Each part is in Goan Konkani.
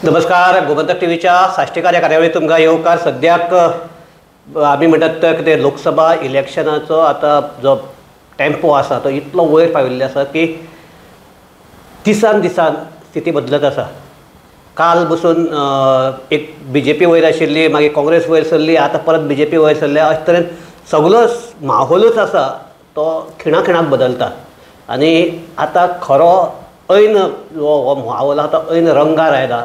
नमस्कार, गोमंतक टीव्हीच्या साश्टीकार ह्या कार्यावळीत तुमकां येवकार. सद्याक आमी म्हणटात कितें लोकसभा इलेक्शनाचो आतां जो टेम्पो आसा तो इतलो वयर पाविल्लो आसा की दिसान दिसान स्थिती बदलत आसा. काल बसून एक बीजेपी वयर आशिल्ली, मागीर काँग्रेस वयर सरली, आतां परत बीजेपी वयर सरल्या. अशे तरेन सगळो माहोलूच आसा तो खिणा खिणाक बदलता आनी आतां खरो ऐन हो माहोल आसा तो ऐन रंगार आयला.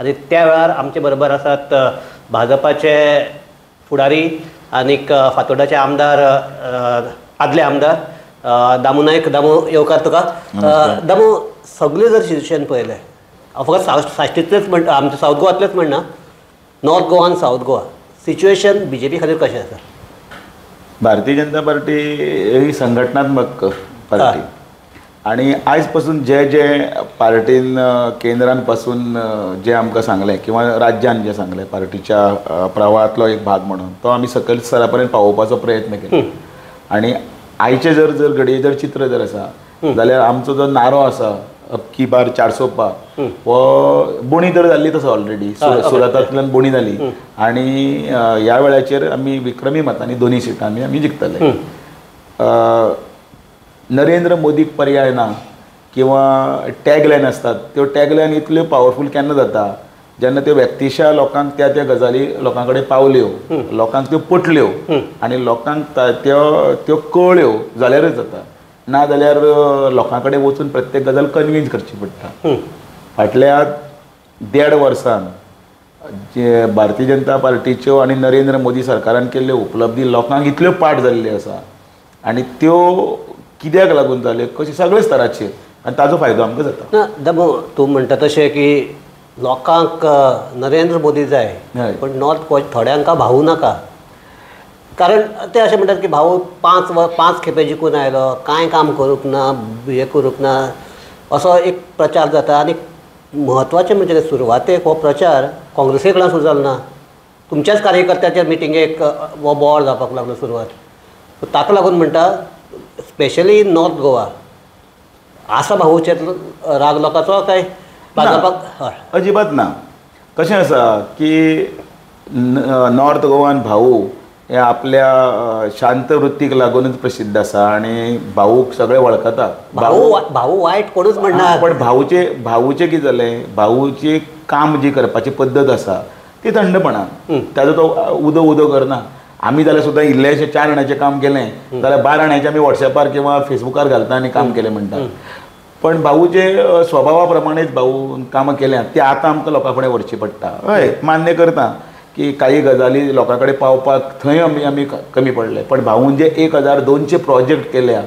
आनी त्या वेळार आमचे बरोबर आसात भाजपाचे फुडारी आनीक फातोर्डाचे आमदार, आदले आमदार दामू नायक. दामू, येवकार तुका. दामू, सगळें जर सिच्युएशन पळयलें, फकत साश्टींतलेच म्हण, आमच्या सावथ गोवांतलेच म्हणना, नॉर्थ गोवा आनी सावथ गोवा सिच्युएशन बीजेपी खातीर कशें आसा? भारतीय जनता पार्टी ही संघटनात्मक पार्टी आनी आयज पासून जे जे पार्टीन केंद्रान पासून जे आमकां सांगलें किंवा राज्यान जें सांगलें पार्टीच्या प्रवाहांतलो एक भाग म्हणून तो आमी सकयल स्तरा पर्यंत पावोवपाचो प्रयत्न केलो. आनी आयचें जर जर घडये जर चित्र जर आसा जाल्यार आमचो जो नारो आसा अब की बार 400 पार हो बोणी तर जाल्ली तसो ऑलरेडी सुरतांतल्यान बोणी जाली आनी ह्या वेळाचेर आमी विक्रमी मतांनी दोनूय सिटां आमी जिखतले. नरेंद्र मोदीक पर्याय ना किंवा टॅगलायन आसतात त्यो टॅगलायन इतल्यो पावरफूल केन्ना जाता जेन्ना त्यो व्यक्तिशा लोकांक त्या त्या गजाली लोकां कडेन पावल्यो, लोकांक त्यो पटल्यो आनी लोकांक त्यो त्यो कळ्ळ्यो जाल्यारच जाता. ना जाल्यार लोकां कडेन वचून प्रत्येक गजाल कन्विन्स करची पडटा. फाटल्या 1.5 वर्सान जे भारतीय जनता पार्टीच्यो आनी नरेंद्र मोदी सरकारान केल्ल्यो उपलब्धी लोकांक इतल्यो पाठ जाल्ल्यो आसा आनी त्यो कित्याक लागून जाल्यो कशें सगळे स्तराचेर आनी ताजो फायदो आमकां जाता. ना दामू, तूं म्हणटा तशें की लोकांक नरेंद्र मोदी जाय, पण नॉर्थ गोवा थोड्यांक भाऊ नाका. कारण ते अशें म्हणटात की भाऊ पांच खेपे जिखून आयलो, कांय काम करूंक ना, हें करूंक ना, असो एक प्रचार जाता. आनी म्हत्वाचें म्हणजे सुरवातेक हो प्रचार काँग्रेसी कडल्यान सुरू जालो ना, तुमच्याच कार्यकर्त्याच्या मिटिंगेक हो बोवाळ जावपाक लागलो सुरवात. ताका लागून म्हणटा स्पेशली नॉर्थ गोवा आसा भाऊचेर राग लोकांचो काय भाजपाक? अजिबात ना. कशें आसा की नॉर्थ गोवान भाऊ हे आपल्या शांत वृत्तीक लागूनच प्रसिद्ध आसा आनी भाऊक सगळे वळखतात. भाऊ भाऊ वायट कोणूच म्हणना, पण भाऊचें कितें जालें, भाऊची काम जी करपाची पद्दत आसा ती थंडपणान, ताजो तो उदो उदो करना. आमी जाल्यार सुद्दां इल्लेशें 4 आण्याचें काम केलें जाल्यार 12 आण्याचें आमी वॉट्सॅपार किंवा फेसबुकार घालता आनी काम केलें म्हणटा. पण भाऊचे स्वभावा प्रमाणेच भाऊ कामां केल्यात ती आतां आमकां लोकां फुडें व्हरची पडटा. हय, मान्य करता की काही गजाली लोकां कडेन पावपाक थंय आमी कमी पडले, पण भाऊन जे 1200 प्रोजेक्ट केल्या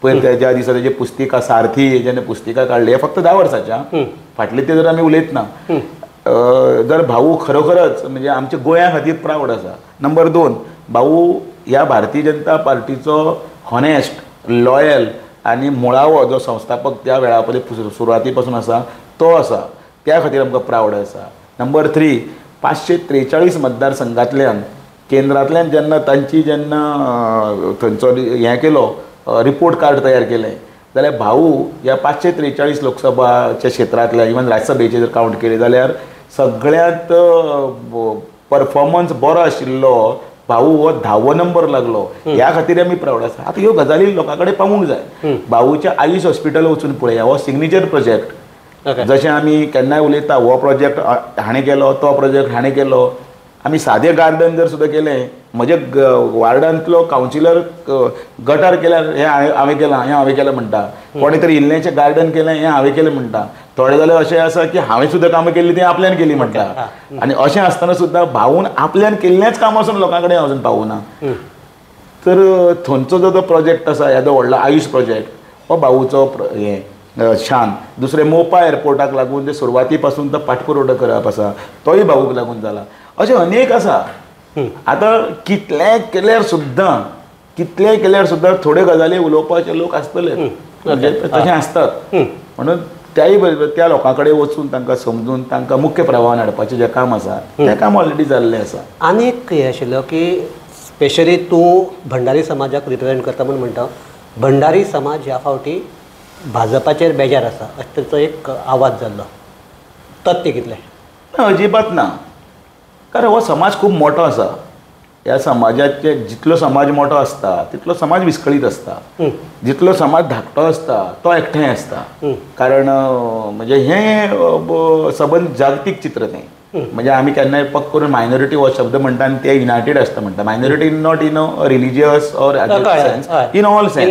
पयर ज्या दिसा तेजी पुस्तिका सारथी जेन्ना पुस्तिका काडली, हे फक्त 10 वर्साच्या फाटले ते जर आमी उलयतना जर भाऊ खरोखरच म्हणजे आमच्या गोंया खातीर प्रावड आसा. नंबर 2, भाऊ ह्या भारतीय जनता पार्टीचो हॉनेस्ट, लॉयल आनी मुळावो जो संस्थापक त्या वेळा पयलीं सुरवाती पासून आसा तो आसा, त्या खातीर आमकां प्रावड आसा. नंबर 3, 543 मतदारसंघांतल्यान केंद्रांतल्यान जेन्ना तांची जेन्ना थंयचो हें केलो रिपोर्ट कार्ड तयार केलें जाल्यार भाऊ ह्या 543 लोकसभाच्या क्षेत्रांतल्या इवन राज्यसभेचे जर कावंट केले जाल्यार सगळ्यांत परफॉर्मन्स बरो आशिल्लो भाऊ हो 10वो नंबर लागलो. ह्या खातीर आमी प्रावड आसा. आतां ह्यो गजाली लोकां कडेन पावूंक जाय. भाऊच्या आयुष हॉस्पिटल वचून पळया, हो सिग्नेचर प्रोजेक्ट. जशें आमी केन्नाय उलयता हो प्रोजेक्ट हाणें केलो, तो प्रोजेक्ट हाणें केलो. आमी सादें गार्डन जर सुद्दां केलें, म्हज्या वार्डांतलो कावन्सिलर गटार केल्यार हें हांवें केलां, हें हांवें केलां म्हणटा. कोणें तरी इल्लेंशें गार्डन केलें, हें हांवें केलें म्हणटा. थोडे जाल्यार अशें आसा की हांवें सुद्दां कामां केल्लीं तीं आपल्यान केलीं म्हणटा. आनी अशें आसतना सुद्दां भाऊन आपल्यान केल्लेंच काम वचून लोकां कडेन अजून पावूना. तर थंयचो जो प्रोजेक्ट आसा येदो व्हडलो आयुष प्रोजेक्ट हो भाऊचो हें शान. दुसरें मोपा एअरपोर्टाक लागून ते सुरवाती पासून तो पाठपुरवठो करप आसा तोय भाऊक लागून जाला. अशें अनेक आसा. आतां कितलें केल्यार सुद्दां थोड्यो गजाली उलोवपाचे लोक आसतले, म्हणजे तशें आसतात. म्हणून त्याय बरोबर त्या लोकां कडेन वचून तांकां समजून तांकां मुख्य प्रवाहान हाडपाचें जें काम आसा तें काम ऑलरेडी जाल्लें आसा. आनी एक हें आशिल्लो की स्पेशली तूं भंडारी समाजाक रिप्रेजेंट करता म्हूण म्हणटा, भंडारी समाज ह्या फावटी भाजपाचेर बेजार आसा अशें ताचो एक आवाज जाल्लो. तथ्य कितलें? ना, अजिबात ना. कारण हो समाज खूब मोठो आसा. ह्या समाजाचे जितलो समाज मोठो आसता तितलो समाज विस्कळीत आसता, जितलो समाज धाकटो आसता तो एकठांय आसता. कारण म्हणजे हें सबंद जागतीक चित्र तें. म्हणजे आमी केन्नाय पक करून मायनॉरिटी हो शब्द म्हणटा आनी ते युनायटेड आसता म्हणटा. Minority not in a religious or sense, in all sense,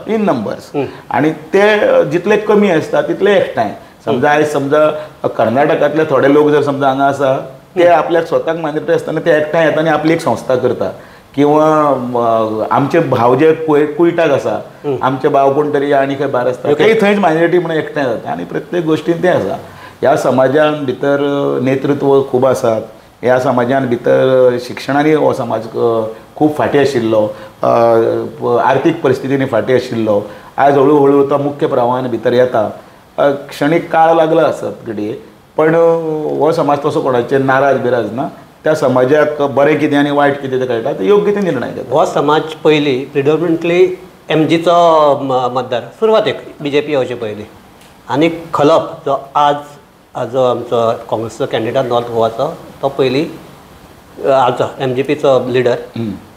in numbers. आनी ते जितले कमी आसता तितले एकठांय. समजा आयज समजा कर्नाटकांतले थोडे लोक जर समजा हांगा आसा ते आपल्याक स्वताक मायनॉरिटी आसतना ते एकठांय येता आनी आपली एक संस्था करता. किंवा आमचे भाव जे कुयटाक आसा, आमचे भाव कोण तरी आनी खंय भायर आसता ते थंयच मायनॉरिटी म्हणून एकठांय जाता. आनी प्रत्येक गोश्टीन तें आसा. ह्या समाजान भितर नेतृत्व खूब आसात, ह्या समाजान भितर शिक्षणांनी हो समाज खूब फाटीं आशिल्लो, आर्थीक परिस्थितींनी फाटीं आशिल्लो. आयज हळू हळू तो मुख्य प्रवाहान भितर येता. क्षणीक काळ लागला आसत घडये, पण हो समाज तसो कोणाचेर नाराज बिराज ना. त्या समाजाक बरें कितें आनी वायट कितें तें कळटा, ते योग्य ते निर्णय घेता. हो समाज पयलीं प्रिडोमिनंटली एमजीचो मतदार सुरवातेक बीजेपी येवचे पयलीं, आनी खलप जो आज जो आमचो काँग्रेसचो कॅन्डिडेट नॉर्थ गोवाचो तो पयलीं आमचो एमजीपीचो लिडर,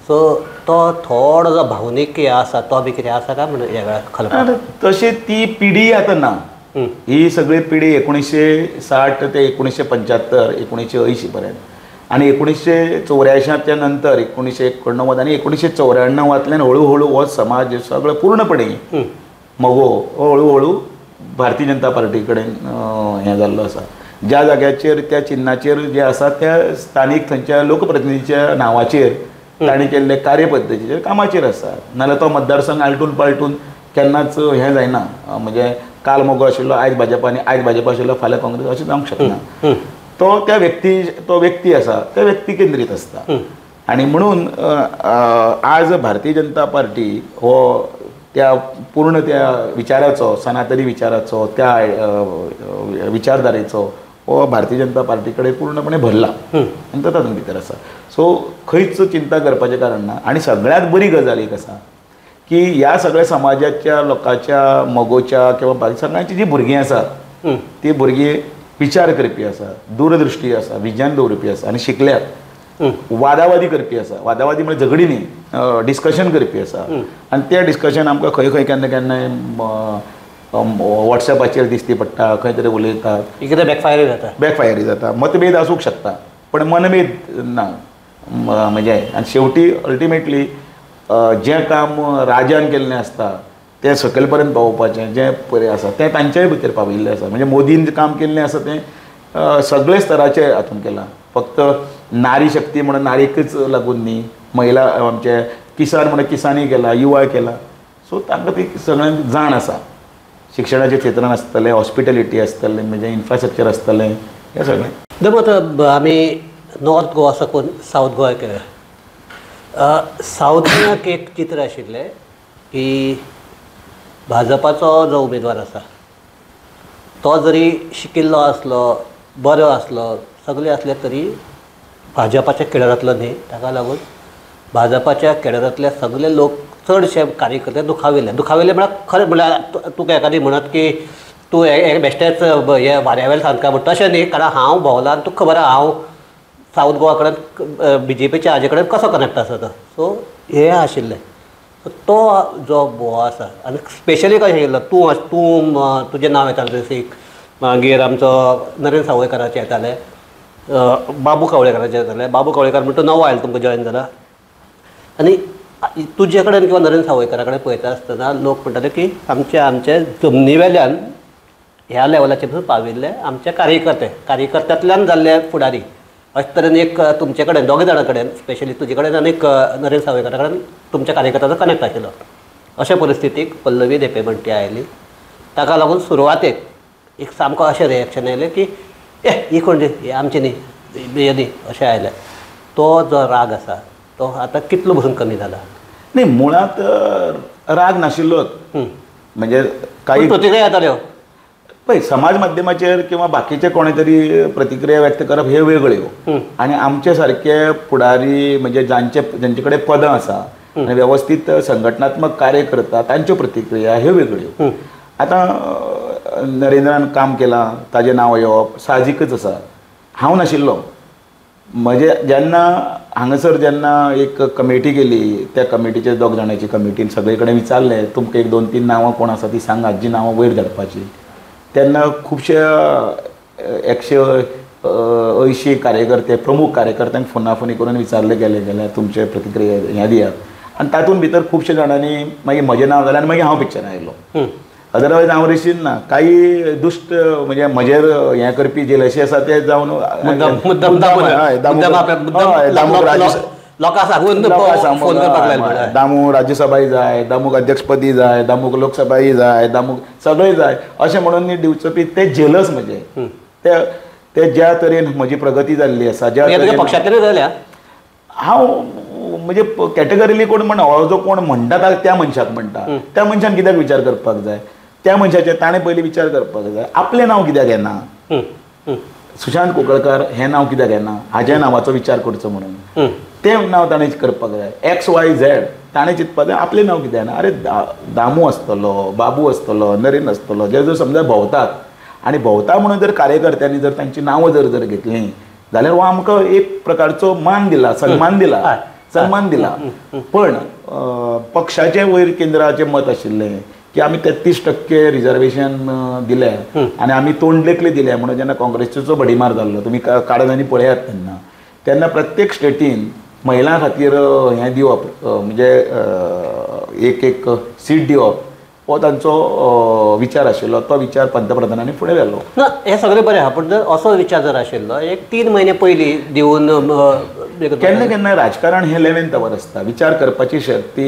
सो तो थोडो जो भावनीक हे आसा तो बी कितें आसा काय म्हणून ह्या वेळार खलप तशी ती पिढी आतां ना. ही सगळी पिढी 1960 ते 1975 1980 पर्यंत आनी 1984 नंतर 1989 आनी 1994 हळू हळू हो समाज सगळो पूर्णपणे मगो हो हळू हळू भारतीय जनता पार्टी कडेन हें जाल्लो आसा. ज्या जाग्याचेर त्या चिन्नाचेर जे आसा त्या स्थानीक थंयच्या लोकप्रतिनिधीच्या नांवाचेर तांणी केल्ले कार्यपद्दतीचेर कामाचेर आसा. नाजाल्यार तो मतदारसंघ आलटून पालटून केन्नाच हें जायना. म्हणजे काल मगो आशिल्लो आयज भाजपा आनी आयज भाजपा आशिल्लो फाल्यां काँग्रेस अशें जावंक शकना. तो त्या व्यक्ती तो व्यक्ती आसा त्या व्यक्ती केंद्रीत आसता. आनी म्हणून आज भारतीय जनता पार्टी हो त्या पूर्ण त्या विचाराचो, सनातनी विचाराचो, त्या विचारधारेचो हो भारतीय जनता पार्टी कडेन पूर्णपणे भरला आनी तो तातूंत भितर आसा. सो खंयच चिंता करपाचें कारण ना. आनी सगळ्यांत बरी गजाल एक आसा की ह्या सगळ्या समाजाच्या लोकांच्या मगोच्या किंवा बाकी सगळ्यांची जी भुरगीं आसात ती भुरगीं विचार करपी आसा, दूरदृश्टी आसा, विज्ञान दवरपी आसा आनी शिकल्यात, वादावादी करपी आसा. वादावादी म्हणजे झगडी न्ही, डिस्कशन करपी आसा. आनी तें डिस्कशन आमकां खंय खंय केन्ना केन्नाय वॉट्सएपाचेर दिसती पडटा, खंय तरी उलयतात, कितें बॅकफायरी जाता, बॅकफायरी जाता. मतभेद आसूंक शकता पण मनभेद ना. म्हणजे आनी शेवटी अल्टिमेटली जें काम राजान केल्लें आसता तें सकयल पर्यंत पावोवपाचें जें पळय आसा तें तांच्याय भितर पावयिल्लें आसा. म्हणजे मोदीन काम केल्लें आसा तें सगळे स्तराचे हातून केलां. फक्त नारी शक्ती म्हणून नारीकच लागून न्ही, महिला आमचे किसान म्हणून किसानी केला, युवा केला. सो तांकां ती सगळ्यांक जाण आसा. शिक्षणाच्या क्षेत्रान आसतलें, हॉस्पिटॅलिटी आसतलें, म्हणजे इन्फ्रास्ट्रक्चर आसतलें, हें सगळें. दम आतां आमी नॉर्थ गोवा साकून सावथ गोवा केल्या. सावथ गोव्याक एक चित्र आशिल्लें की भाजपाचो जो उमेदवार आसा तो जरी शिकिल्लो आसलो, बरो आसलो, सगळे आसले तरी भाजपाच्या केडरांतलो न्ही. ताका लागून भाजपाच्या केडरांतले सगळे लोक चडशे कार्यकर्ते दुखाविल्ले. दुखाविल्ले म्हळ्यार खरें म्हळ्यार तुका एकादी म्हणत की तूं बेश्टेच हे वाऱ्या वयल्यान सांगता म्हण तशें न्ही, कारण हांव भोंवलां आनी तुका खबर आहा हांव सावथ गोवा कडेन बीजेपीच्या हाजे कडेन कसो कनेक्ट आसा तो. सो हें आशिल्लें तो जो भोव आसा. आनी स्पेशली कशें आशिल्लो तूं तूं तुजें नांव येतालें एक, मागीर आमचो नरेंद्र सावयकाराचें येतालें, बाबू कवळेकाराचें येतालें. बाबू कवळेकार म्हणटा नवो आयलो तुमकां जॉयन जाला. आनी तुजे कडेन किंवा नरेंद्र सावयकारा कडेन पळयता आसतना लोक म्हणटाले की आमचे आमचे जमनी वेल्यान ह्या लेवलाचेर पसून पाविल्ले आमचे कार्यकर्ते, कार्यकर्त्यांतल्यान जाल्ले फुडारी. अशे तरेन एक तुमचे कडेन दोगे जाणां कडेन स्पेशली तुजे कडेन आनी एक नरेंद्र सावयकारा कडेन तुमच्या कार्यकर्त्याचो कनेक्ट आशिल्लो. अशे परिस्थितीक पल्लवी धेंपे म्हणटी आयली. ताका लागून सुरवातेक एक सामको अशें रिएक्शन आयलें की ए ही कोण ही आमची न्ही, हे न्ही अशें आयलें. तो जो राग आसा तो आतां कितलो पसून कमी जाला? न्ही, मुळांत राग नाशिल्लोच. म्हणजे काही प्रतिक्रिया येताल्यो पळय समाज माध्यमाचेर किंवा बाकीचे कोणे तरी प्रतिक्रिया व्यक्त करप हे वेगळ्यो, आनी आमचे सारके फुडारी म्हणजे जांचे जांचे कडेन पदां आसा आनी वेवस्थीत संघटनात्मक कार्य करता तांच्यो प्रतिक्रिया ह्यो वेगळ्यो. आतां नरेंद्रान काम केलां ताजें नांव येवप साहजिकच आसा. हांव नाशिल्लो. म्हजे जेन्ना हांगासर जेन्ना एक कमिटी केली त्या कमिटीचे दोग जाणांची कमिटीन सगळे कडेन विचारलें तुमकां एक 2-3 नांवां कोण आसा ती सांगात जी नांवां वयर धाडपाची. तेन्ना खुबशे 180 कार्यकर्ते प्रमुख कार्यकर्त्यांक फोनाफोनी करून विचारले गेले जाल्यार तुमचे प्रतिक्रिया हें दियात आनी तातूंत भितर खुबशे जाणांनी मागीर म्हजें नांव जालें आनी मागीर हांव पिक्चरान आयलो. अदरवायज हांव रेशीन ना. काही दुश्ट म्हणजे म्हजेर हें करपी जेलशी आसा ते जावन दामू राज्यसभाय जाय, दामूक अध्यक्षपदी जाय, दामूक लोकसभाय जाय, दामूक सगळें जाय अशें म्हणून न्ही दिवचो ते जेलस म्हजे ते ज्या तरेन म्हजी प्रगती जाल्ली आसा ज्या पक्षांतल्यान जाल्या हांव म्हणजे कॅटेगरीली कोण म्हणना हो जो कोण म्हणटा त्या मनशाक म्हणटा त्या मनशान कित्याक विचार करपाक जाय, त्या मनशाचे ताणें पयलीं विचार करपाक जाय आपलें नांव कित्याक येना, सुशांत कुंकळकार हें नांव कित्याक येना, हाज्या नांवाचो विचार करचो म्हणून तें नांव ताणें करपाक जाय. एक्स वाय झेड ताणें चिंतपाक जाय आपलें नांव कित्याक येना. अरे दामू आसतलो, बाबू आसतलो, नरेन आसतलो जे जर समजा भोंवतात आनी भोंवता म्हणून जर कार्यकर्त्यांनी जर तांची नांवां जर जर घेतलीं जाल्यार हो आमकां एक प्रकारचो मान दिला, सन्मान दिला, सन्मान दिला. पण पक्षाचें वयर केंद्राचें मत आशिल्लें की आमी 33% रिजर्वेशन दिलें आनी आमी तोंडलेखले दिलें म्हणून जेन्ना काँग्रेसीचो भडीमार जाल्लो तुमी काडून आनी पळयात तेन्ना तेन्ना प्रत्येक स्टेटीन महिलां खातीर हें दिवप म्हणजे एक एक सीट दिवप हो तांचो विचार आशिल्लो. तो विचार पंतप्रधानांनी फुडें व्हेलो. ना हें सगळें बरें आहा पूण जर असो विचार जर आशिल्लो एक 3 म्हयने पयलीं दिवन केन्ना केन्ना राजकारण हें 11th our आसता. विचार करपाची शक्ती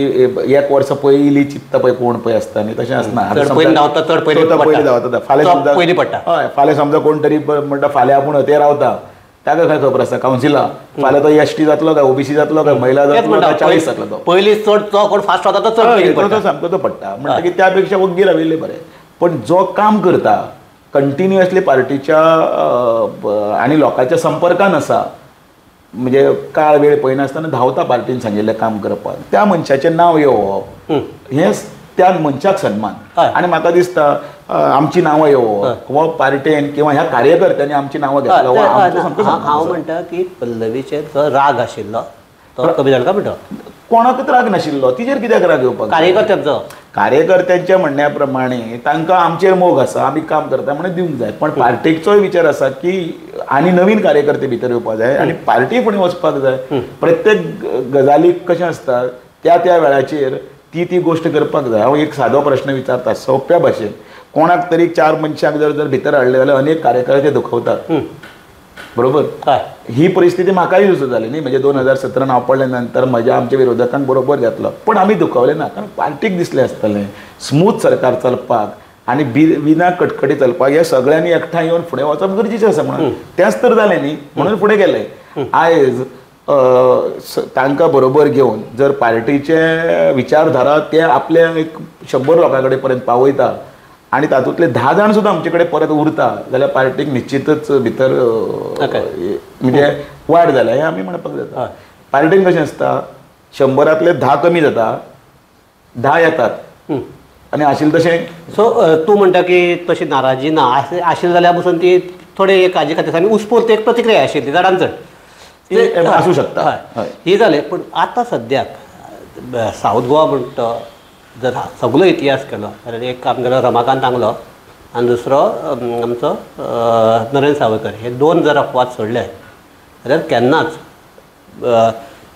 एक वर्सा पयलीं चिंतता पळय कोण पळय आसता न्ही तशें आसना. पयलीं धांवता फाल्यां पयलीं पडटा. हय फाल्यां समजा कोण तरी म्हणटा फाल्यां आपूण हते रावता ताका काय खबर आसता कावन्सिला फाल्यां तो एस टी जातलो काय ओबीसी जातलो काय महिला जातलो काय 40 जातलो तो पयलीं चड तो कोण फास्ट वता तो चड तो सामको तो पडटा. म्हणटकीर त्या पेक्षा वग्गी राविल्लें बरें. पण जो काम करता कंटिन्युअसली पार्टीच्या आनी लोकांच्या संपर्कान आसा म्हणजे काळ वेळ पळयनासतना धांवता पार्टीन सांगिल्लें काम करपाक त्या मनशाचें नांव येवप हें त्या मनशाक सन्मान. आनी म्हाका दिसता आमची नांवां येवप वा पार्टेन किंवा ह्या कार्यकर्त्यांनी आमची नांवां घेतला. हांव म्हणटा की पल्लवीचेर जो राग आशिल्लो तो कमी जालो काय म्हणटा? कोणाकूच राग नाशिल्लो तिचेर कित्याक राग येवपाक? कार्यकर्त्यांचो कार्यकर्त्यांच्या म्हणण्या प्रमाणे तांकां आमचेर मोग आसा आमी काम करता म्हणून दिवंक जाय. पण पार्टीचोय विचार आसा की आनी नवीन कार्यकर्ते भितर येवपाक जाय आनी पार्टी फुडें वचपाक जाय. प्रत्येक गजालीक कशें आसता त्या त्या वेळाचेर ती ती गोश्ट करपाक जाय. हांव एक सादो प्रश्न विचारता सोंप्या भाशेन कोणाक तरी 4 मनशांक जर जर भितर हाडले जाल्यार अनेक कार्यकर्ते दुखवतात बरोबर. ही परिस्थिती म्हाकाय सुद्दां जाली न्ही. म्हणजे 2017 हांव पडले नंतर म्हज्या आमच्या विरोधकांक बरोबर घातलो पण आमी दुखवले ना कारण पार्टीक दिसलें आसतलें स्मूथ सरकार चलपाक आनी विना कटकटी चलपाक ह्या सगळ्यांनी एकठांय येवन फुडें वचप गरजेचें आसा म्हणून तेंच तर जालें न्ही म्हणून फुडें गेले. आयज तांकां बरोबर घेवन जर पार्टीचे विचारधारा ते आपल्या एक 100 लोकां कडेन पर्यंत पावयता आनी तातूंतले 10 जाण सुद्दां आमचे कडेन परत उरता जाल्यार पार्टीक निश्चितच भितर म्हणजे वाड जाल्या हें आमी म्हणपाक जाता. पार्टीन कशें आसता 100रांतले 10 कमी जाता 10 येतात आनी आशिल्लें तशें. सो तूं म्हणटा की तशी नाराजी ना आशिल्ली जाल्यार पसून ती थोडे काळजी खातीर आनी उत्स्फूर्त एक प्रतिक्रिया आशिल्ली चडान चड आसूं शकता ही जालें. पूण आतां सद्याक सावथ गोवा म्हणटा जर सगलो इतिहास केलो जाल्यार एक काम केलो रमाकांत आंगलो आनी दुसरो आमचो नरेंद्र सावयकर हे 2 जर अपवाद सोडले जाल्यार केन्नाच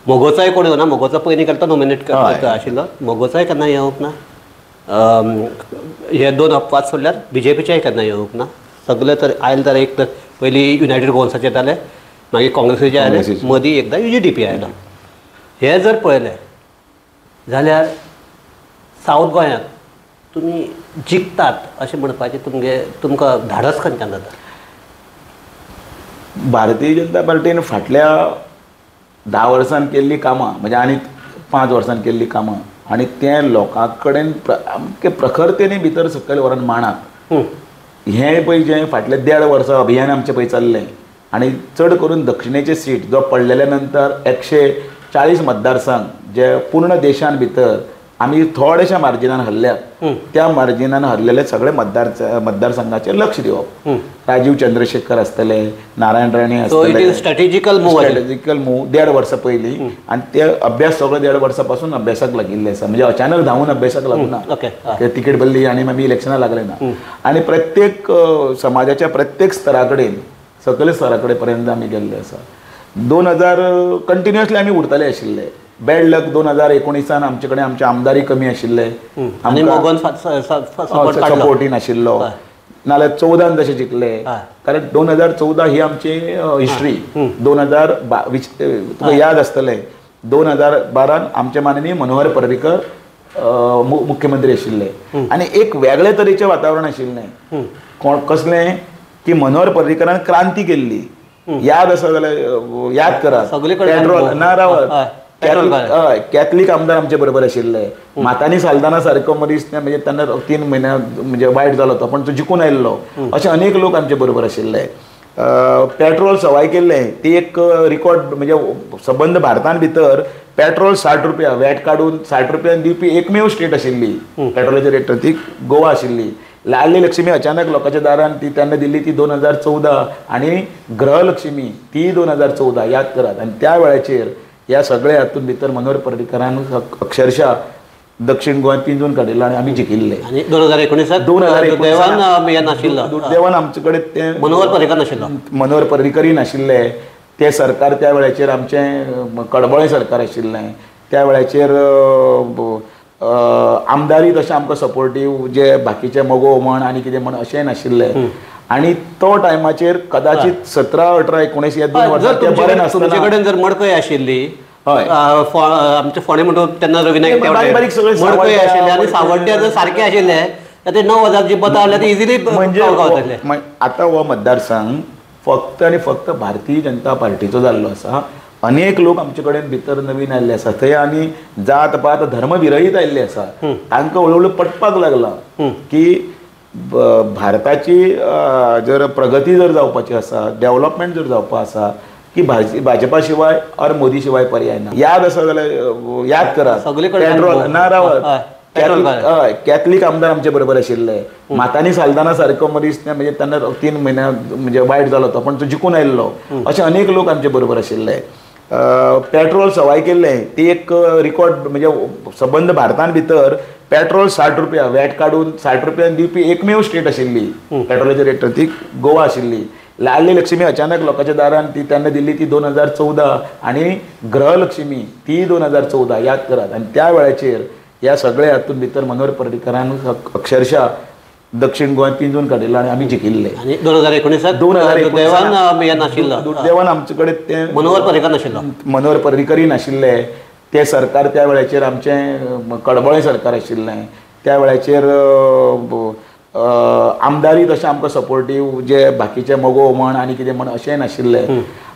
मोगोचोय कोण येवना. मोगोचो पयलीं केलो तो नॉमिनेट करता आशिल्लो मोगोचोय केन्ना येवंक ना. हे 2 अपवाद सोडल्यार बीजेपीचेय केन्ना येवंक ना. सगळे तर आयले तर एक तर पयलीं युनायटेड गोवन्साचे येताले मागीर काँग्रेसीचे आयले मदीं एकदां UGDP आयलो. हे जर पळयलें जाल्यार सावथ गोंयांत तुमी जिखतात अशें म्हणपाचें तुमगे तुमकां धाडस खंयच्यान जाता? भारतीय जनता पार्टीन फाटल्या 10 वर्सांन केल्लीं कामां म्हणजे आनी 5 वर्सांन केल्लीं कामां आनी तें लोकां कडेन सामकें प्रखरतेने भितर सकयल व्हरून मांडात हें पळय जें फाटलें 1.5 वर्सां अभियान आमचें पळय चल्लें आनी चड करून दक्षिणेचे सीट जो पडलेल्या नंतर 140 मतदारसंघ जे पूर्ण देशान भितर आमी थोडेशा मार्जिनान हरल्यात त्या मार्जिनान हरलेले सगळे मतदारसंघाचेर लक्ष दिवप. राजीव चंद्रशेखर आसतले, नारायण राणे आसतले. स्ट्रॅटेजिकल मूव, स्ट्रॅटेजिकल मूव 1.5 वर्सां पयलीं आनी ते अभ्यास सगळो 1.5 वर्सां पासून अभ्यासाक लागिल्ले आसा. म्हणजे अचानक धांवून अभ्यासाक लागूना, तिकेट भरली आनी मागीर इलेक्शनां लागले ना. आनी प्रत्येक समाजाच्या प्रत्येक स्तरा कडेन, सकयल स्तरा कडेन पर्यंत आमी गेल्ले आसा. 2000 कंटिन्युअसली आमी उरतले आशिल्ले. बॅड लक 2019 आमचे कडेन आमचे आमदारय कमी आशिल्ले, सपोर्टी नाशिल्लो. नाल्यार 14 जशे जिखले, कारण 2014 ही आमची हिस्ट्री. 2022 तुका याद आसतलें, 2012 आमचे माननीय मनोहर पर्रीकर मुख्यमंत्री आशिल्ले आनी एक वेगळे तरेचें वातावरण आशिल्लें. कोण कसलें की मनोहर पर्रीकरान क्रांती केल्ली. याद आसा जाल्यार याद करात, पेट्रोल ना रावत, हय कॅथलीक आमदार आमचे बरोबर आशिल्ले. मातानी साल्दाना सारको मनीस म्हणजे तेन्ना 3 म्हयने म्हणजे वायट जालो तो, पण तो जिखून आयिल्लो. अशे अनेक लोक आमचे बरोबर आशिल्ले. पेट्रोल सवाय केल्लें ती एक रिकॉर्ड, म्हणजे सबंद भारतान भितर पेट्रोल 60 रुपया वॅट काडून 60 रुपयान दिवपी एकमेव स्टेट आशिल्ली पेट्रोलाची रेट, ती गोवा आशिल्ली. लाडली लक्ष्मी अचानक लोकांच्या दारान ती तेन्ना दिल्ली ती 2014 आनी गृहलक्ष्मी ती 2014 याद करात. आनी त्या वेळाचेर ह्या सगळ्या हातून भितर मनोहर पर्रीकरान अक्षरशः दक्षिण गोंयांत पिंजून काडिल्लो आनी आमी जिखिल्ले. 2019 2019 दुर्दैवान आमचे कडेन ते मनोहर पर्रीकर नाशिल्लो, मनोहर पर्रीकरय नाशिल्ले. ते सरकार त्या वेळाचेर आमचें कडबळे सरकार आशिल्लें. त्या वेळाचेर आमदारय तशें आमकां सपोर्टीव जे बाकीचे मगो म्हण आनी कितें म्हण अशेंय नाशिल्ले. आनी तो टायमाचेर कदाचित 17, 18, 19 ह्या 2 वर्सां ते बरें नासतना तुमचे कडेन जर मडकय आशिल्ली, हय आमचे फोंडें म्हणटा तेन्ना रवी नायक बारीक सगळे मडकय आशिल्ले आनी सावड्ड्या जर सारके आशिल्ले ते 9000 जी मतां आसल्यार ते इजिली म्हणजे आतां हो मतदारसंघ फक्त आनी फक्त भारतीय जनता पार्टीचो जाल्लो आसा. अनेक लोक आमचे कडेन भितर नवीन आयिल्ले आसा थंय आनी जात पात धर्म विरहीत आयिल्ले आसा. तांकां हळू हळू पटपाक लागलां की भारताची जर प्रगती जर जावपाची आसा, डेव्हलपमेंट जर जावपा आसा की भाजपा शिवाय और मोदी शिवाय पर्याय ना. याद आसा जाल्यार याद करात, पेट्रोल ना रावत, हय कॅथलीक आमदार आमचे बरोबर आशिल्ले. मातानी साल्दाना सारको मनीस म्हणजे तेन्ना 3 म्हयने म्हणजे वायट जालो तो, पण तो जिखून आयिल्लो. अशे अनेक लोक आमचे बरोबर आशिल्ले. पेट्रोल सवाय केल्लें ती एक रिकॉर्ड, म्हणजे सबंद भारतान भितर पेट्रोल 60 रुपया वॅट काडून 60 रुपयान दिवपी एकमेव स्टेट आशिल्ली पेट्रोलाची रेट, ती गोवा आशिल्ली. लाडली लक्ष्मी अचानक लोकांच्या दारान ती तेन्ना दिल्ली ती 2014 आनी गृहलक्ष्मी ती 2014 याद करात. आनी त्या वेळाचेर ह्या सगळ्या हातून भितर मनोहर पर्रीकरान अक्षरशः दक्षिण गोंयांत पिंजून काडिल्लो आनी आमी जिखिल्ले. 2019 2019 दुर्दैवान आमचे कडेन ते मनोहर पर्रीकर नाशिल्लो, मनोहर पर्रीकरय नाशिल्ले. ते सरकार त्या वेळाचेर आमचें कडबळे सरकार आशिल्लें. त्या वेळाचेर आमदारय तशें आमकां सपोर्टीव जे बाकीचे मगो म्हण आनी कितें म्हण अशेंय नाशिल्ले.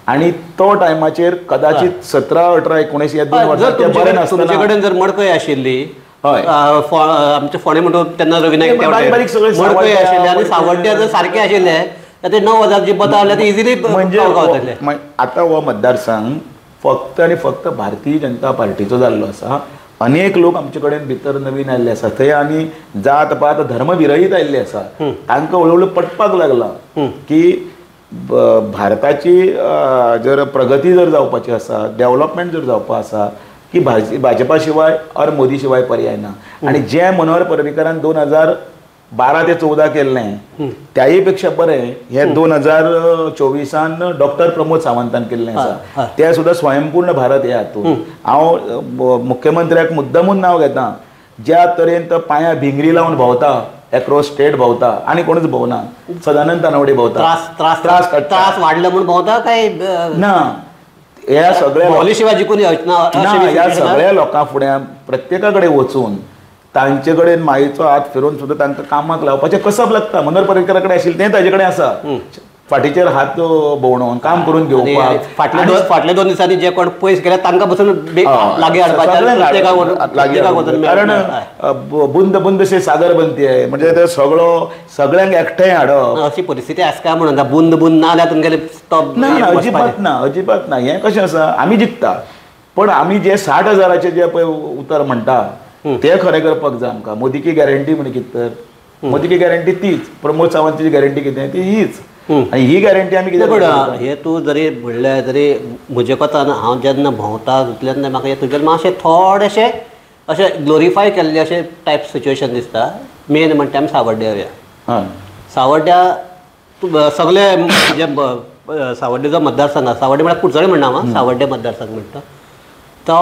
आनी तो टायमाचेर कदाचित 17, 18, 19 ह्या 2 वर्सां ते बरें नासतना तुमचे कडेन जर मडकय आशिल्ली, हय आमचे फोंडें म्हणटा तेन्ना रवी नायक बारीक सगळे मडकय आशिल्ले आनी सावड्ड्या जर सारके आशिल्ले ते 9000 जी मतां आसल्यार ते इजिली म्हणजे आतां हो मतदारसंघ फक्त आनी फक्त भारतीय जनता पार्टीचो जाल्लो आसा. अनेक लोक आमचे कडेन भितर नवीन आयिल्ले आसा थंय आनी जात पात धर्म विरहीत आयिल्ले आसा. तांकां हळू हळू पटपाक लागलां की भारताची जर प्रगती जर जावपाची आसा, डेव्हलपमेंट जर जावपा आसा की भाजपा शिवाय और मोदी शिवाय पर्याय ना. आनी जे मनोहर पर्रीकरान 2012 ते 14 केल्लें त्याय पेक्षा बरें हे 2024 डॉक्टर प्रमोद सावंतान केल्लें आसा. ते सुद्दां स्वयंपूर्ण भारत हे हातूंत हांव मुख्यमंत्र्याक मुद्दमून नांव घेता. ज्या तरेन तो पांयां भिंगरी लावन भोंवता, एक्रॉस स्टेट भोंवता आनी कोणूच भोंवना, सदानंद तानावडे भोंवता, त्रास त्रास त्रास वाडले म्हूण भोंवता काय ना. ह्या सगळ्या ना, ह्या सगळ्या लोकां फुड्यान प्रत्येका कडेन वचून तांचे कडेन मायेचो हात फिरोवन सुद्दां तांकां कामाक लावपाचें कसब लागता. मनोहर पर्रीकरा कडेन आशिल्लें तें ताजे कडेन आसा, फाटीचेर हात भोंवणोवन काम करून घेवपाक. फाटले 2 दिसांनी जे कोण पयस गेले तांकां बसून लागीं हाडपाचें, कारण बुंद बुंद से सागर बनती आहे, म्हणजे ते सगळो सगळ्यांक एकठांय हाडप अशी परिस्थिती आसा काय म्हणून बुंद बुंद ना जाल्यार तुमगेले ना, अजिबात ना, अजिबात ना. हें कशें आसा, आमी जिखता, पण आमी जे 60,000 जे पळय उतर म्हणटा ते खरें करपाक जाय आमकां. मोदी की गॅरंटी म्हण कितें तर मोदी की गॅरंटी तीच, प्रमोद सावंतची गॅरंटी कितें ती हीच, आनी ही गॅरंटी आमी कितें. हे तूं जरी म्हणलें तरी म्हजे कोतान हांव जेन्ना भोंवता तितल्यान म्हाका हें तुजें मातशें थोडेशें अशें ग्लोरिफाय केल्लें अशें टायप सिच्युएशन दिसता. मेन म्हणटा आमी सावड्ड्या येवया. सावड्ड्या सगळे जे सावड्डेचो मतदारसंघ आसा, सावड्डे म्हळ्यार कुडचडे म्हणना हांव, सावड्डे मतदारसंघ म्हणटा तो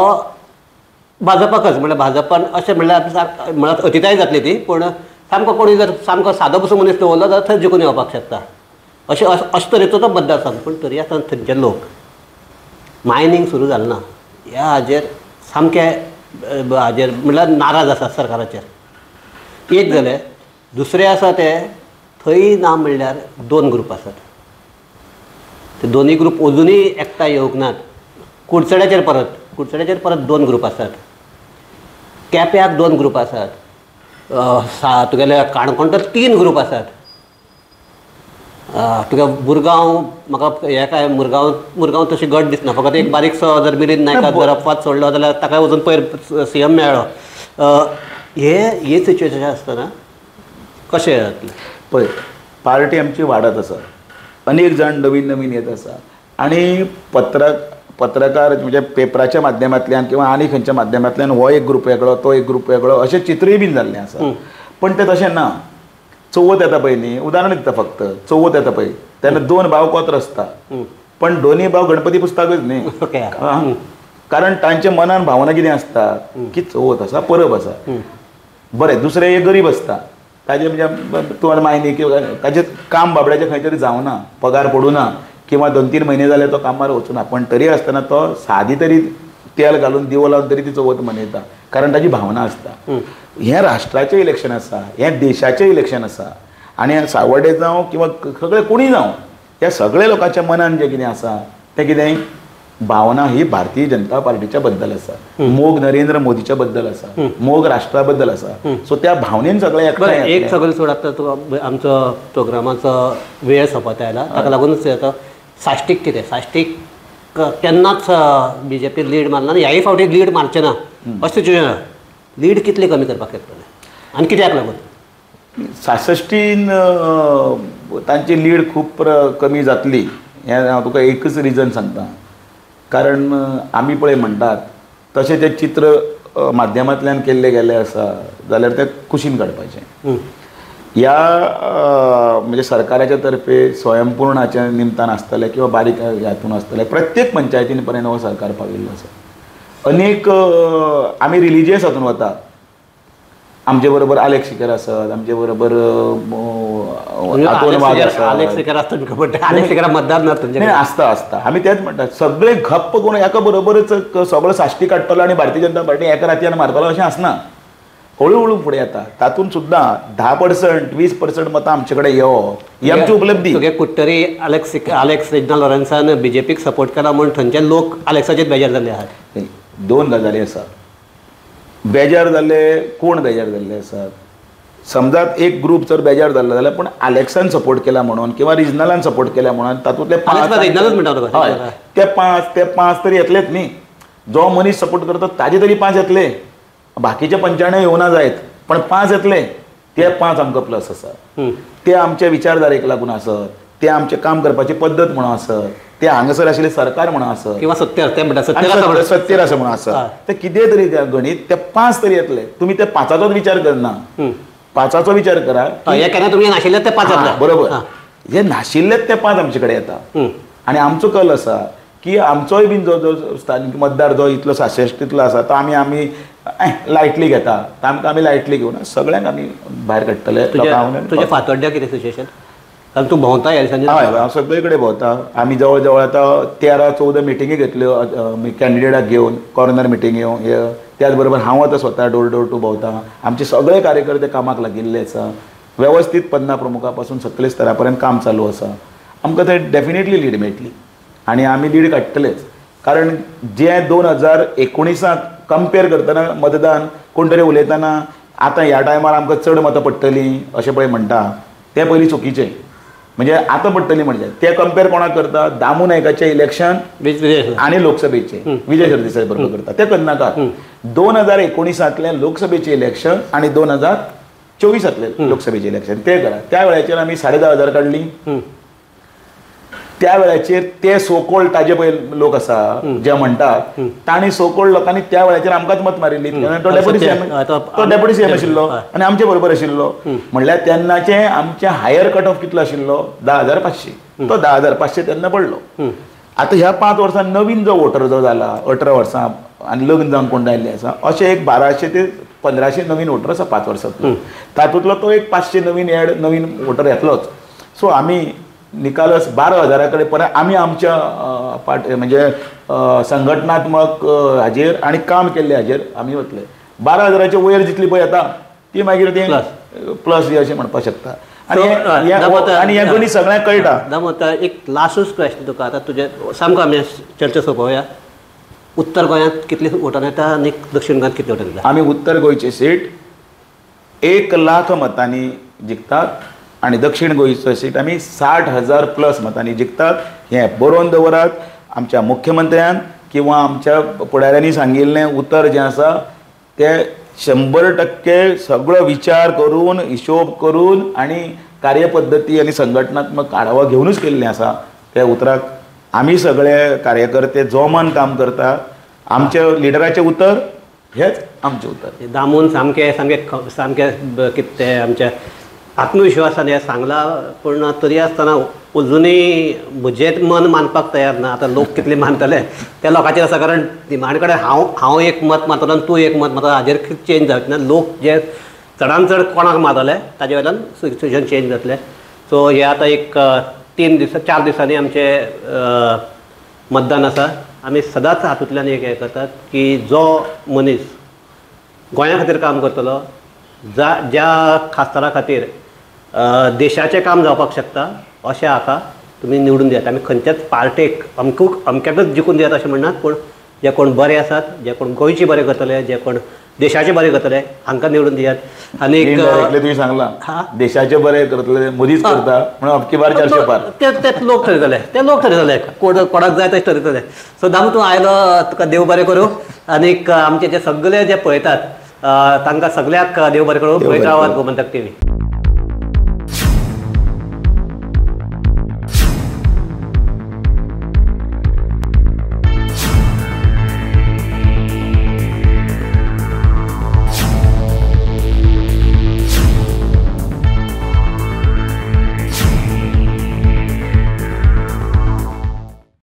भाजपाकच, म्हणल्यार भाजपान अशें म्हणल्यार म्हळ्यार अतिताय जातली ती, पूण सामको कोणी जर सामको सादो पसून मनीस दवरलो जाल्यार थंय जिखून येवपाक शकता अशें अशे तरेचो तो मतदारसंघ. पूण तरी आसतना थंयचे लोक मायनींग सुरू जालें ना ह्या हाजेर सामके हाजेर म्हणल्यार नाराज आसात सरकाराचेर. एक जालें. दुसरें आसा तें थंय ना म्हणल्यार 2 ग्रूप आसात, ते दोनूय ग्रूप अजुनूय एकठांय येवंक नात. कुडचड्याचेर परत 2 ग्रूप आसात, केप्याक 2 ग्रूप आसात, तुगेल्या काणकोण तर 3 ग्रूप आसात, तुका मुरगांव म्हाका हें काय मुरगांव तशें गट दिसना, फकत एक बारीकसो जर मिलिंद नायकाक जर अपवाद सोडलो जाल्यार ताका वचून पयर सीएम मेळ्ळो. हे सिच्युएशन आसतना कशें जातलें? पळय, पार्टी आमची वाडत आसा, अनेक जाण नवीन नवीन येत आसा आनी पत्रकार म्हणजे पेपराच्या माध्यमांतल्यान किंवा आनी खंयच्या माध्यमांतल्यान हो एक ग्रूप वेगळो तो एक ग्रूप वेगळो अशें चित्रय बीन जाल्लें आसा. पण तें तशें ना. चवथ येता पळय न्ही, उदाहरण दिता फक्त, चवथ येता पळय तेन्ना 2 भाव कोत्र आसता, पण दोनूय भाव गणपती पुजताकच न्ही, कारण तांच्या मनान भावना कितें आसता की चवथ आसा, परब आसा. बरें, दुसरें एक गरीब आसता, ताजें म्हणजे तूं मायनी किंवा ताजें काम बाबड्याचें खंय तरी जावना, पगार पडूना किंवा 2-3 म्हयने जाले तो कामार वचूना, पण तरी आसतना तो सादी तरी तेल घालून दिवो लावन तरी ती चवथ मनयता, कारण ताजी भावना आसता. हें राष्ट्राचें इलेक्शन आसा, हें देशाचें इलेक्शन आसा आनी सावड्डे जावं किंवा सगळे कोणीय जावं, ह्या सगळे लोकांच्या मनान जें कितें आसा तें कितें भावना ही भारतीय जनता पार्टीच्या बद्दल आसा, मोग नरेंद्र मोदीच्या बद्दल आसा, मोग राष्ट्रा बद्दल आसा. सो त्या भावनेन सगळे एकठांय. एक सगळें सोड, आतां तुका आमचो प्रोग्रामाचो वेळ सोंपत आयला, ताका लागूनच आतां साश्टीक कितें, साश्टीक केन्नाच बीजेपी लीड मारना, ह्याय फावटी लीड मारचें ना अशें सिच्युएशन. लीड कितली कमी करपाक शकतले आनी कित्याक लागून? सासश्टीन तांची लीड खूब कमी जातली हें हांव तुका एकच रिजन सांगता, कारण आमी पळय म्हणटात तशें तें चित्र माध्यमांतल्यान केल्लें गेल्लें आसा जाल्यार तें कुशीन काडपाचें. ह्या म्हणजे सरकाराच्या तर्फे स्वयंपूर्णाच्या निमतान आसतलें किंवा बारीक हातून आसतलें, प्रत्येक पंचायतीन पर्यंत हो सरकार पाविल्लो आसा. अनेक आमी रिलिजियस हातून वता, आमचे बरोबर आलेक्स सिकेर आसत, आमचे बरोबर आसता आसता, आमी तेच म्हणटात सगळे गप्प करून एका बरोबरच सगळो साश्टी काडटलो आनी भारतीय जनता पार्टी एका रातयान मारतलो अशें आसना. हळू हळू फुडें येता, तातूंत सुद्दां 10% 20% मतां आमचे कडेन येवप ही आमची उपलब्धी. तुगे कुडटरी आलेक्स रेजिनाल्ड लॉरेन्सान बीजेपीक सपोर्ट केला म्हूण थंयचे लोक आलेक्साचेर बेजार जाल्ले आहात. 2 गजाली आसात, बेजार जाल्ले कोण बेजार जाल्ले आसात, समजात एक ग्रूप जर बेजार जाल्लो जाल्यार पूण आलेक्सान सपोर्ट केला म्हणून किंवा रिजनलान सपोर्ट केला म्हणून तातूंतले 5, हय, ते 5 तरी येतलेच न्ही. जो मनीस सपोर्ट करता ताजे तरी 5 येतले, बाकीचे 95 येवना जायत पण 5 येतले, ते 5 आमकां प्लस आसा. ते आमच्या विचारधारेक लागून आसत, ते आमचें काम करपाची पद्दत म्हणून आसत, ते हांगासर आशिल्लें सरकार म्हणून आसत किंवा सत्तेर आसा म्हणून आसत, ते कितें तरी त्या गणीत ते 5 तरी येतले. तुमी त्या 5चोच विचार करना, 5चो विचार करा, तुमी नाशिल्ले ते 5 येतले, बरोबर, हे नाशिल्ले ते 5 आमचे कडेन येता. आनी आमचो कल आसा की आमचोय बीन जो जो स्थानीक मतदार जो इतलो सासश्टींतलो आसा तो आमी आमी लायटली घेता, आमकां आमी लायटली घेवन सगळ्यांक आमी भायर काडटले. तुज्या फातोड्ड्या कितें सिच्युएशन? कारण तूं भोंवता ह्या दिसांनी. हय, हांव सगळे कडेन भोंवता. आमी जवळ जवळ आतां 13-14 मिटिंगी घेतल्यो कॅन्डिडेटाक घेवन, कॉर्नर मिटिंग्यो, त्याच बरोबर हांव आतां स्वता डोर डोर टू भोंवता. आमचे सगळे कार्यकर्ते कामाक लागिल्ले आसा, वेवस्थीत पन्ना प्रमुखा पासून सकले स्तरा पर्यंत काम चालू आसा. आमकां थंय डेफिनेटली लीड मेळटली आनी आमी लीड काडटलेच, कारण जे 2019 कंपेर करतना मतदान कोण तरी उलयतना आतां ह्या टायमार आमकां चड मतां पडटलीं अशें पळय म्हणटा, तें पयलीं चुकीचें. म्हणजे आतां पडटलीं म्हणजे ते कंपेर कोणाक करता, दामू नायकाचें इलेक्शन आनी लोकसभेचें विजय सरदेसाय बरोबर करता, तें करनाका. 2019 लोकसभेचें इलेक्शन आनी 2024 लोकसभेचें इलेक्शन ते करा. त्या वेळाचेर आमी 10,500 काडली. त्या वेळाचेर ते सोकोल्ड ताजे पळय लोक आसा जे म्हणटात तांणी सोकोल्ड लोकांनी त्या वेळाचेर आमकांच मत मारिल्ली. तो डेप्युटी सीएम आशिल्लो आनी आमचे बरोबर आशिल्लो. म्हणल्यार तेन्नाचे आमचे हायर कट ऑफ कितलो आशिल्लो 10,500. तो 10,500 तेन्ना पडलो. आतां ह्या 5 वर्सां नवीन जो वोटर जो जाला 18 वर्सां आनी लग्न जावन कोण आयिल्ले आसा अशे एक 1200 ते 1500 नवीन वोटर आसा 5 वर्सांतलो. तातूंतलो तो एक 500 नवीन एड नवीन वोटर येतलोच. सो आमी निकालस 12,000 कडेन परत आमी आमच्या पार्ट म्हणजे संघटनात्मक हाजेर आनी काम केल्ले हाजेर आमी वतले. 12,000 वयर जितली पळय येता ती मागीर ते प्लस अशें म्हणपाक शकता. आनी हें गणीत सगळ्यांक कळटा. दामोदर, एक लास्टूच क्वेश्चन तुका आतां तुजें सामको आमी चर्चा सोंपोवया. उत्तर गोंयांत कितली वोटां येता आनी दक्षिण गोंयांत कितली वोटां येता? आमी उत्तर गोंयची सीट 1 लाख मतांनी जिखतात आनी दक्षिण गोंयचो सीट आमी 60,000 प्लस मतांनी जिखतात. हें बरोवन दवरात. आमच्या मुख्यमंत्र्यान किंवा आमच्या फुडाऱ्यांनी सांगिल्लें उतर जें आसा तें 100% सगळो विचार करून हिशोब करून आनी कार्यपद्दती आनी संघटनात्मक आढावा घेवनूच केल्लें आसा. त्या उतराक आमी सगळे कार्यकर्ते जोमान काम करता. आमच्या लिडराचें उतर हेंच आमचें उतर. दामून सामकें सामकें सामकें कितें तें आमच्या आत्मविश्वासान हें सांगलां, पूण तरी आसतना अजुनूय म्हजें मन मानपाक तयार ना. आतां लोक कितले मानतले त्या लोकांचेर आसा, कारण निमाणे कडेन हांव एक मत मारतलो आनी तूं एक मत मारतलो हाजेर चेंज जावचें ना. लोक जे चडान चड कोणाक मारतले ताजे वयल्यान सिचुएशन चेंज जातलें. सो हे आतां एक 3 दीस 4 दिसांनी आमचें मतदान आसा. आमी सदांच हातूंतल्यान एक हें करतात की जो मनीस गोंया खातीर काम करतलो, ज्या खासदारा खातीर देशाचें काम जावपाक शकता अशें हाका तुमी निवडून दियात. आमी खंयच्याच पार्टेक अमक्याकच जिखून दियात अशें म्हणनात, पूण जे कोण बरे आसात, जे कोण गोंयचे बरे करतले, जे कोण देशाचे बरे करतले हांकां निवडून दियात. आनी तुवें सांगलां देशाचे बरे करतले मोदीच करता म्हणून अबकी बार 400 पार. ते लोक ठरयतले, ते लोक ठरयतले, कोणाक जाय तशें ठरयतले. सो दामू, तूं आयलो, तुका देव बरें करूं. आनीक आमचे जे सगळे जे पळयतात तांकां सगळ्याक देव बरें करूं. पळयत रावात गोमंतक टीव्ही.